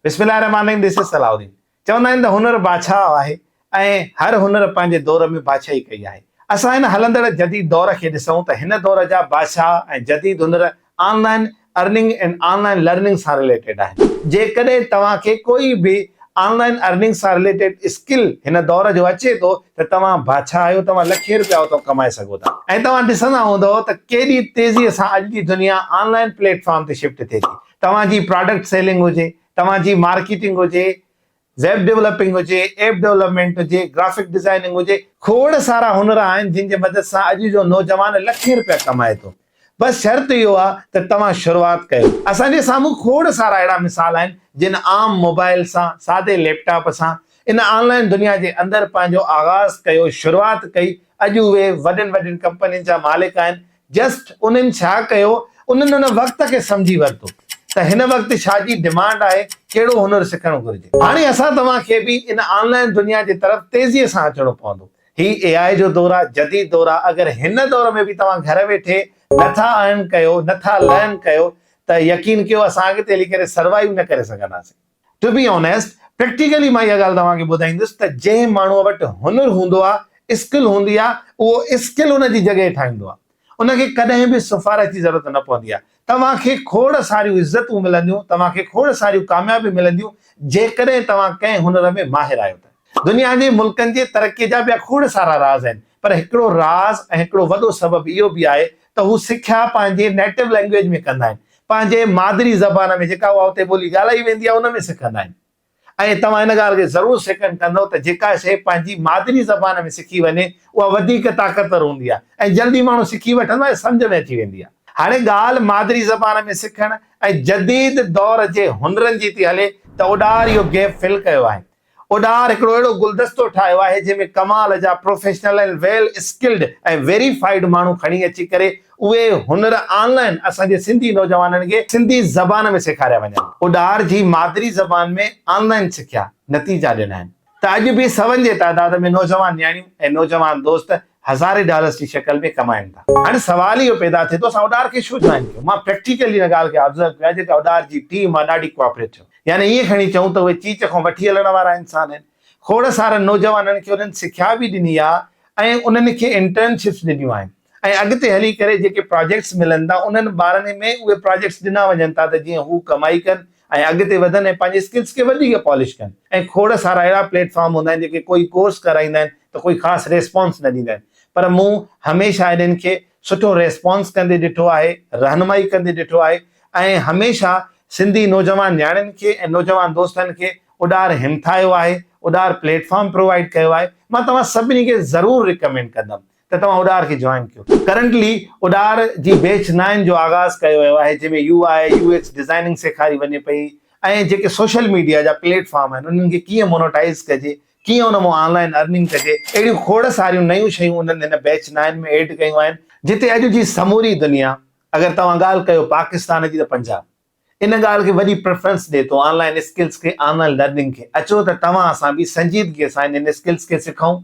بسم الله الرحمٰن الرحيم this is صلاح الدين چوندا آهن ته هنر بادشاهه آهي ۽ هر هنر پنهنجي دور ۾ بادشاهي ڪئي آهي. اسان هن هلندڙ جديد دور کي ڏسون ته هن دور جا بادشاهه ۽ جديد هنر online earning ۽ online learning سان رليٽيڊ آهن. جيڪڏهن توهان کي ڪوئي به آن لائين ارننگ سان رليٽيڊ اسڪل هن دور جو اچي ٿو ته توهان بادشاهه آهيو، توهان لکين رپيا اتان ڪمائي سگهو ٿا ۽ توهان ڏسندا هوندؤ ته ڪيڏي تيزي سان اڄ جي دنيا آن لائين پليٽ فارم تي شفٽ ٿئي ٿي. توهان جي پراڊڪٽ سيلنگ هجي، توهان جي مارڪيٽنگ هجي، ويب ڊولپنگ هجي، ايپ ڊولپمينٽ هجي، گرافڪ ڊزائننگ هجي، کوڙ سارا هنر آهن جن جي مدد سان اڄ جو نوجوان لکين رپيا ڪمائي ٿو. بس شرط اهو آهي ته توهان شروعات ڪيو. اسان جي سامهون کوڙ سارا اهڙا مثال آهن جن عام موبائل سان، سادي ليپ ٽاپ سان ان آن لائين دنيا جي اندر پنهنجو آغاز ڪيو، شروعات ڪئي، اڄ اهي وڏين وڏين ڪمپنين جا مالڪ آهن، جسٽ انهن ڇا ڪيو، انهن ان وقت کي سمجهي ورتو ته هن وقت ڇا جي ڊمانڊ آهي، ڪهڙو هنر سکڻ گهرجي. هاڻي اسان توهان کي به ان آن لائين دنيا جي طرف تيزيء سان اچڻو پوندو. هي اي آء جو دور آهي، جديد دور آهي، اگر هن دور ۾ به توهان گهر ويٺي نه ٿا ارن ڪيو، نه ٿا لرن ڪيو ته يقين ڪيو اسان اڳتي هلي ڪري سروائيو نه ڪري سگهنداسين. ٽو بي آنيسٽ پريڪٽيڪلي مان اها ڳالهه توهان کي ٻڌائيندس ته جنهن ماڻهوء وٽ هنر هوندو آهي، اسڪل هوندي آهي، اهو اسڪل ان جي جڳهه ٺاهيندو آهي. ان کي ڪڏهن به سفارش جي ضرورت نه پوندي آهي. توهان کي کوڙ ساريون عزتون ملنديون، توهان کي کوڙ ساريون ڪاميابيون ملنديون جيڪڏهن توهان ڪنهن هنر ۾ ماهر آهيو ته. دنيا جي ملڪن جي ترقي جا ٻيا کوڙ سارا راز آهن پر هڪڙو راز ۽ هڪڙو وڏو سبب اهو به آهي ته هو سکيا پنهنجي نيٽو لينگويج ۾ ڪندا آهن. پنهنجي مادري زبان ۾ جيڪا اها اتي ٻولي ڳالهائي ويندي آهي ان ۾ سکندا آهن ۽ توهان ان ڳالهه کي ضرور سيڪنڊ ڪندؤ ته جيڪا شيء پنهنجي مادري زبان ۾ سکي وڃي اها وڌيڪ طاقتور هوندي آهي ۽ جلدي ماڻهو سکي وٺندو آهي ۽ سمجهه ۾ اچي ويندي آهي. هاڻي ڳالهه مادري زبان ۾ سکڻ ۽ جديد دور جي هنرن جي ٿي هلي ته اڏار اهو گيپ فل ڪيو آهي. اڏار هڪڙو اهڙو گلدستو ٺاهيو آهي جنهن ۾ ڪمال جا پروفيشنل ۽ ويل اسڪلڊ ۽ ويريفائيڊ ماڻهو کڻي اچي ڪري اهي هنر آن لائين اسان جي سنڌي نوجوانن کي سنڌي زبان ۾ سيکاريا وڃن. اڏار جي مادري زبان ۾ آن لائين سکيا نتيجا ڏنا آهن ته اڄ به سون جي تعداد ۾ نوجوان نياڻيون ۽ نوجوان دوست هزارين ڊالرس جي شڪل ۾ ڪمائن ٿا. هاڻي سوال اهو پيدا ٿئي ٿو اسان اڏار کي ڇو جوائن ڪيو؟ مان پريڪٽيڪلي ان ڳالهه کي آبزرو ڪيو آهي جيڪا اڏار جي ٽيم آهي ڏاڍي ڪوآپريٽو يعني ائين کڻي چئون ته اهي چيچ کان وٺي هلڻ وارا انسان آهن. کوڙ سارن نوجوانن کي انهن سکيا به ڏني آهي ۽ انهن کي انٽرنشپس ڏنيون آهن ۽ اڳتي هلي ڪري جيڪي پراجيڪٽس ملن ٿا انهن ٻارن ۾ اهي پراجيڪٽس ڏنا وڃن ٿا ته جيئن هو ڪمائي ڪن ۽ اڳتي وڌن ۽ پنهنجي اسڪلس کي وڌيڪ پالش ڪن ۽ کوڙ سارا اهڙا پليٽ فارم هوندا آهن جيڪي ڪوئي ڪورس ڪرائيندا آهن ته ڪوئي خاص ريسپانس نه ڏيندا آهن پر مون هميشه انهن کي سٺو ريسپانس ڪندي ڏٺو آهي رهنمائي ڪندي ڏٺو آهي ۽ هميشه سنڌي نوجوان نياڻين کي ۽ نوجوان دوستن کي اڏار همٿايو آهي، اڏار پليٽ فارم پرووائيڊ ڪيو آهي، مان توهان سڀني کي ضرور ريڪمينڊ ڪندم ته توهان اڏار کي جوائن ڪيو. ڪرنٽلي اڏار جي بيچ نائن جو آغاز ڪيو ويو آهي جنهن ۾ يو آء، يو ايڪس ڊزائننگ سيکاري وڃي پئي ۽ جيڪي سوشل ميڊيا جا پليٽ فارم آهن انهن کي ڪيئن مونوٽائيز ڪجي، ڪيئن ان مان آن لائن ارننگ ڪجي، اهڙيون کوڙ ساريون نيون شيون انهن هن بيچ نائن ۾ ايڊ ڪيون آهن، جتي اڄ جي سموري دنيا اگر توهان ڳالهه ڪيو پاڪستان جي ته پنجاب ان ڳالهه کي وڏي پريفرنس ڏئي ٿو آن لائن اسڪلز کي آن لائن لرننگ کي اچو ته توهان اسان به سنجيدگي سان انهن اسڪلز کي سکون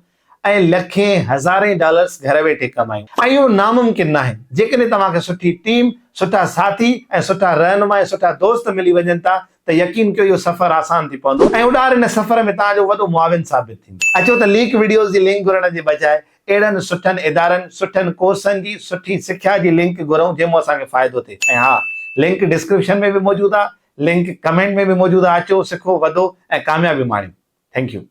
۽ لکين هزارين ڊالرز گهر ويٺي ڪمايون ۽ اهو ناممڪن ناهي جيڪڏهن توهان کي سٺي ٽيم سٺا ساٿي ۽ سٺا رهنما ۽ سٺا دوست ملي وڃن ٿا ته يقين ڪيو اهو سفر آسان ٿي پوندو ۽ اڏار ان سفر ۾ توهان جو وڏو معاون ثابت ٿيندو اچو ته ليڪ وڊيوز جي لنڪ گهرڻ جي بجاء اهڙن سٺن ادارن، سٺن ڪورسن جي سٺي سکيا جي لنڪ گهرئون جنهن مون اسان کي فائدو ٿئي ۽ ها لنڪ ڊسڪرپشن ۾ به موجود آ لنڪ ڪمينٽ ۾ به موجود آ اچو سکو وڌو ۽ ڪاميابيون ماڻيون thank you.